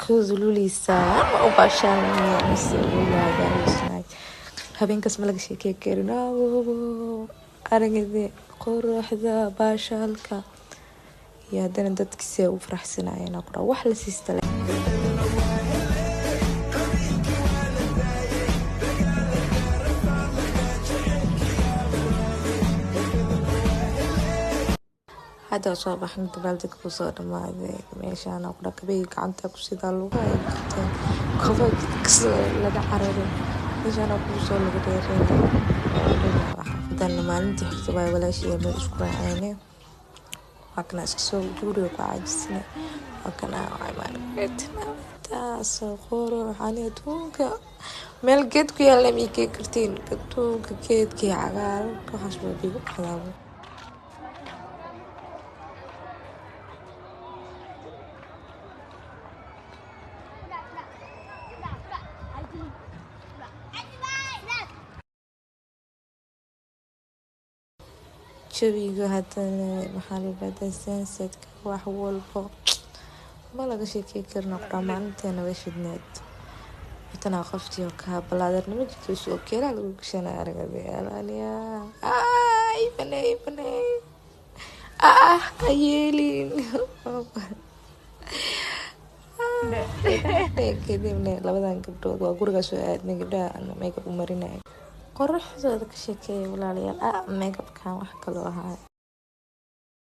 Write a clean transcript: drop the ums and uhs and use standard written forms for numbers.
Luleysaa ma u baashaalnay mise wallaahi habeenkaas ma laga sheekey karin. Aragde quruxda baashaalka iyo haddana dadkiisa u faraxsanayeen ku dhaa wax la siista. Hadda soo baxnay, dabaaldeg buu soo dhamaaday. Meeshaan ku dhaa kabahii gacanta ku sidaa lugaha ay qabteen, kaba jidka laga cararay, meeshaan kugu soo lagu dheereeyay. Hadana maalintii xigta baa walaashii meel isku raaceen. Waa kana iska soo guriga ku caajisnay. Waa kana taas quruxani adduunka meel geed ku yaalla ma ii kartiin. Adduunka geedkii cagaaran waxaas baa igu baxdaaba. Jawiga haddana maxaa la yidhahdaa, sunsetka, wax walbo ma laga sheekey karno. Quraa maalinteena way shidneed. Watanaa qoftii oo kaa balaadarnimo jirto soo keelaa lagu gashanaya. Aragadayaalaaniya ibane ibane ah ayeelin. Kadibna labadan gabdhood waa gurigaa soo aadnay. Gabdhaha makeup u marinaya, quruxdooda ka sheekeeya, walaalayaal. Makeupkan wax kaloo ahaa.